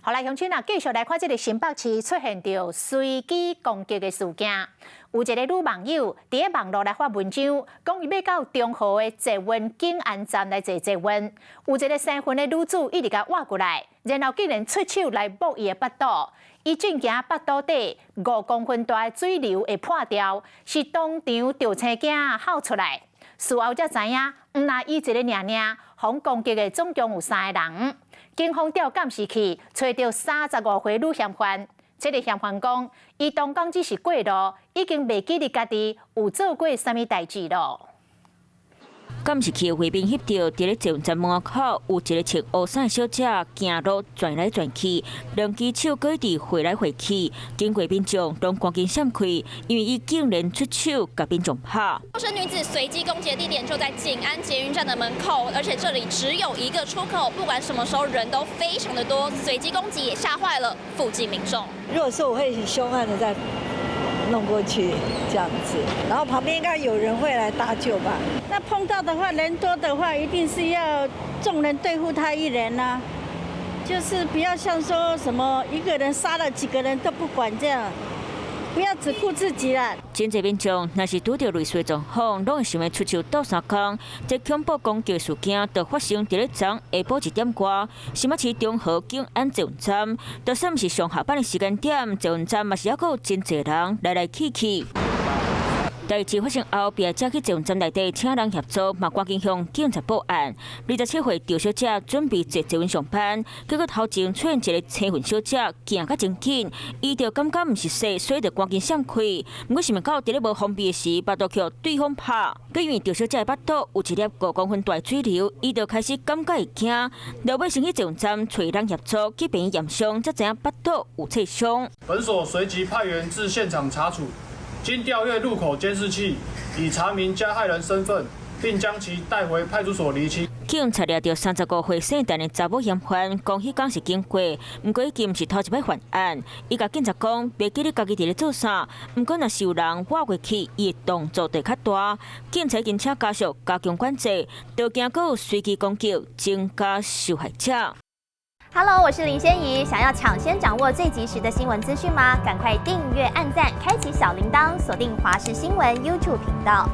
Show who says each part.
Speaker 1: 好來，鄉親啊，繼續來看這个新北市出現著隨機攻擊的事件。有一个女網友佇咧網路來發文章，講伊欲到中和的捷運景安站來坐捷運，有一个生份的女子一直共倚過來，然後竟然出手來摸伊的腹肚，伊正驚腹肚底5公分大的水瘤會破掉，是當場著青驚吼出來。事後才知影，毋但伊一个爾爾，予攻擊的總共有三个人。警方調監視器，揣著35歲女嫌犯。這个嫌犯講，伊當工只是過路，已經袂記得家己有做過啥物代誌囉。
Speaker 2: 監視器畫面翕著，佇咧捷運站門口有一个穿烏衫的小姐行路轉來轉去，兩支手閣佇揮來揮去，經過民眾攏趕緊閃開，因為伊竟然出手共民眾拍。
Speaker 3: 陌生女子隨機攻擊的地點就在景安捷運站的門口，而且這裡只有一個出口，不管什麼時候人都非常的多，隨機攻擊也嚇壞了附近民眾。
Speaker 4: 如果說我會很兇悍的再弄過去這樣子，然後旁邊應該有人會來搭救吧？
Speaker 5: 那碰到的話，人多的話，一定是要眾人對付他一人啊，就是不要像說什麼一個人殺了幾個人都不管這樣，不要只顧自己啦。
Speaker 2: 真濟民眾若是拄著類似狀況，攏會想欲出手鬥相共。這恐怖攻擊事件就發生佇咧昨下晡1點外，新北市中和景安捷運站，就算毋是上下班的時間點，捷運站嘛是猶閣有真濟人來來去去。代誌發生後，被害者去捷運站內底請人協助，嘛趕緊向警察報案。27歲趙小姐準備坐捷運上班，結果頭前出現一个青雲小姐，行較真緊，伊就感覺毋是勢，所以就趕緊閃開。毋過想袂到佇咧無防備時，腹肚予對方拍。因為趙小姐的腹肚有一粒5公分大水瘤，伊就開始感覺會驚，落尾先去捷運站揣人協助，去病院驗傷，才知影腹肚有切傷。
Speaker 6: 本所隨即派員至現場查處。經調閱路口監視器，已查明加害人身份，並將其帶回派出所釐清。
Speaker 2: 警察掠著35歲姓陳的查某嫌犯，講彼工是經過，毋過已經毋是頭一擺犯案。伊共警察講，袂記得家己佇咧做啥，毋過若是有人倚過去，伊的動作就較大。警察已經請家屬加強管制，就驚閣有隨機攻擊，增加受害者。
Speaker 7: Hello，我是林仙怡。想要搶先掌握最及時的新聞資訊嗎？趕快訂閱、按讚、開啟小鈴鐺，鎖定華視新聞 YouTube 頻道。